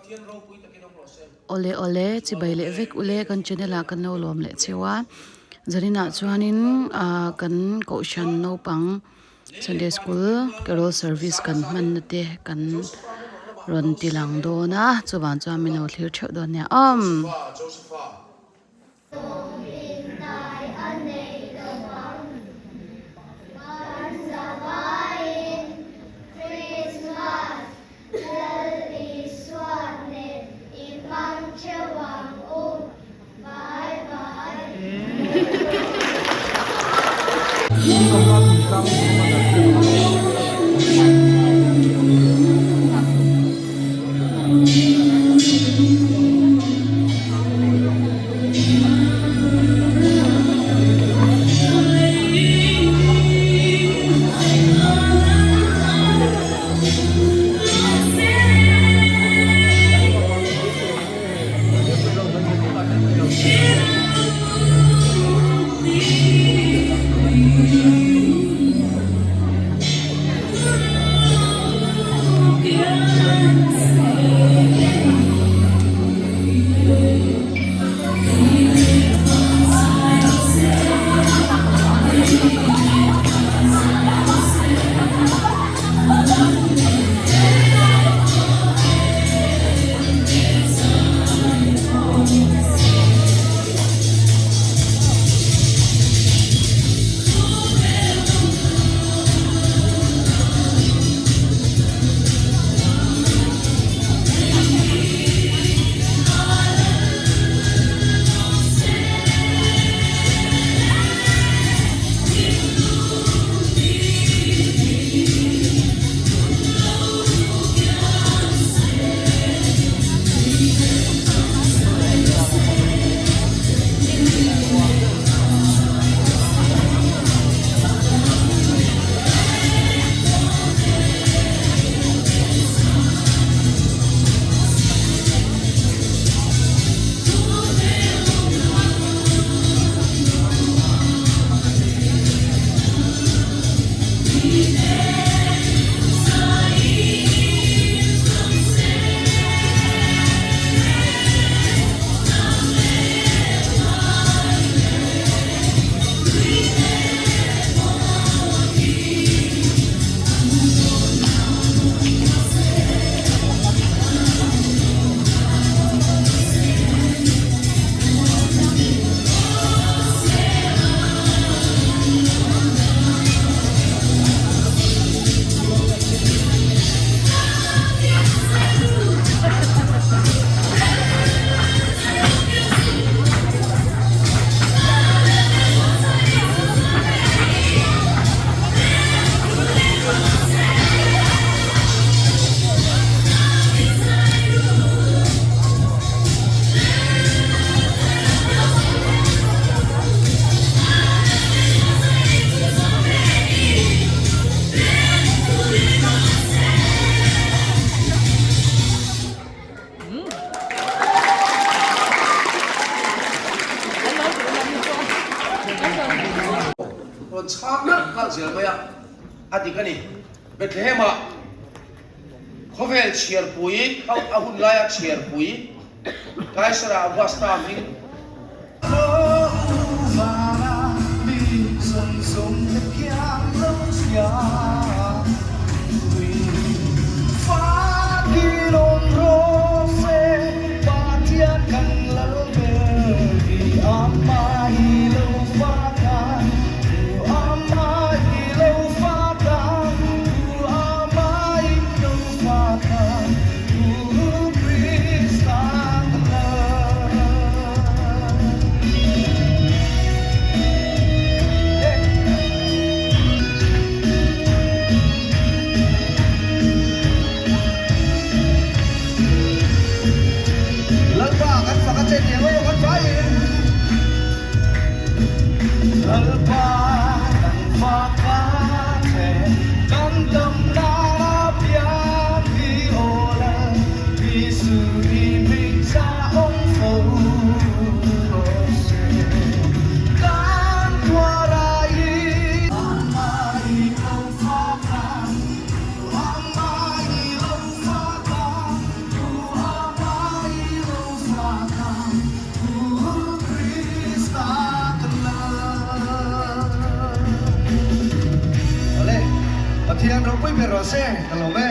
Awle awle chibai leh vek ule kan channel ah kan lo lawm leh cheu a zaninah chuanin ah kan kohhran naupang sunday school carol service kan hmanna te kan rawn ti lang dawn a chuvang chuan min lo thlir theuh dawn nia awm. Rawn chhang nalh nalh zel mai a, a dik a ni. Bethlehem-ah khawvel chhiarpui, a hun laia chhiarpui Kaisara Augusta hming, Lalpa kan fak a che tih ang aw kan faiin. Lalpa kan fak a che kan dam nan a piang hi aw Lal Isu i hming cha awm fo rawh se kan tuar ai. Amah i lo fak a, amah i lo fak a, amah. ropui ber rawh se ka lawm e.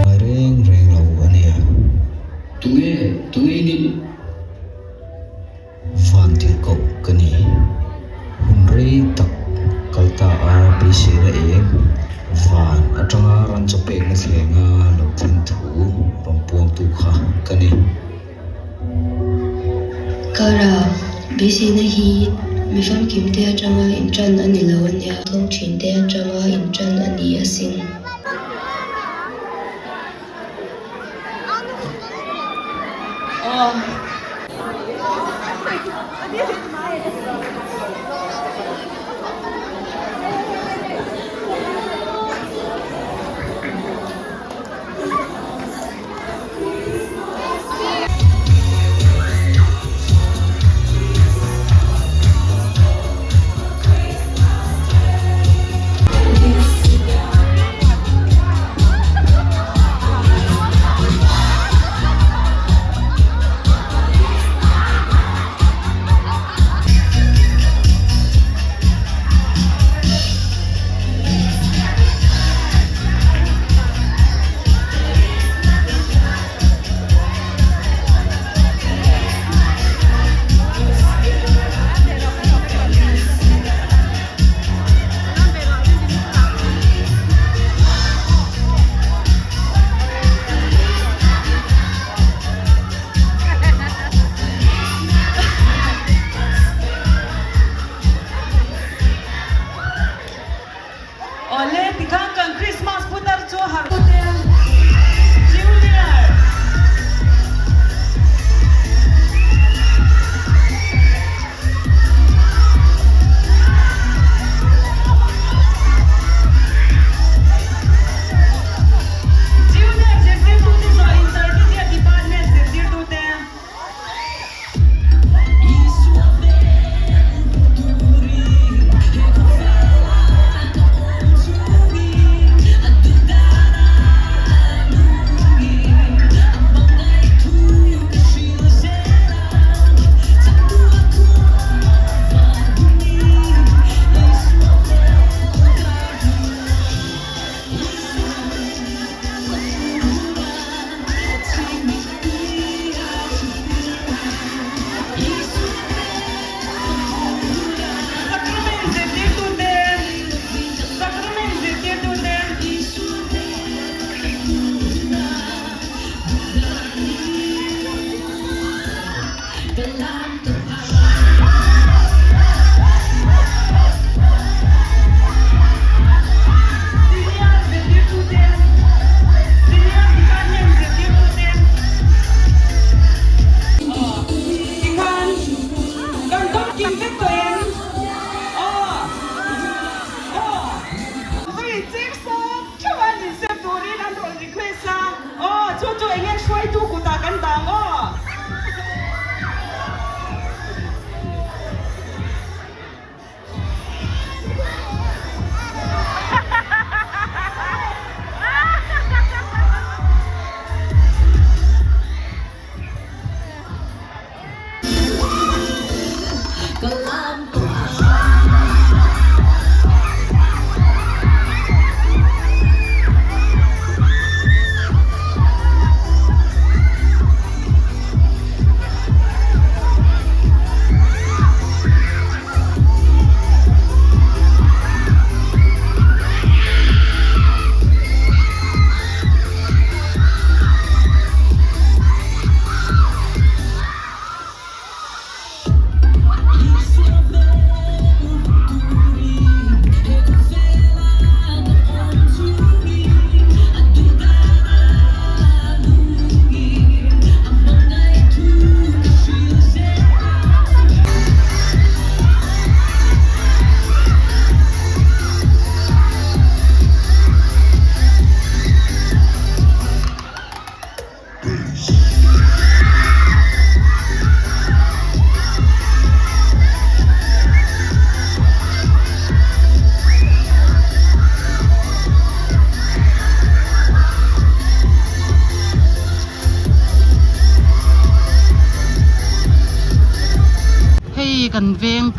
Ngai reng reng lo a nia. Tunge, tunge i nih? Van tirhkoh ka ni. Hun rei tak kal ta a beiseina eng van atanga ran chaw pekna thlenga lo thlen thu rawn puangtu kha ka ni. Kara, beiseina hi mi famkim te atanga inṭan a ni lo a nia. Thawng ṭhin te atanga inṭan a ni asin.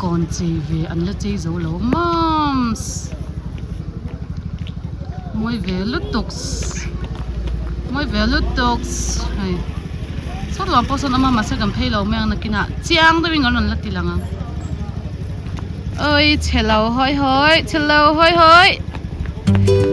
kawn chei ve an la chei zo lo mams mawi ve lutuk mawi ve lutuk hei saw lamah pawh sawn a awm a mahse kan phei lo mai ang nakinah chiang deuhin kan rawn la ti lang ang awii chhe lo hawi hawi chhe lo hawi hawi.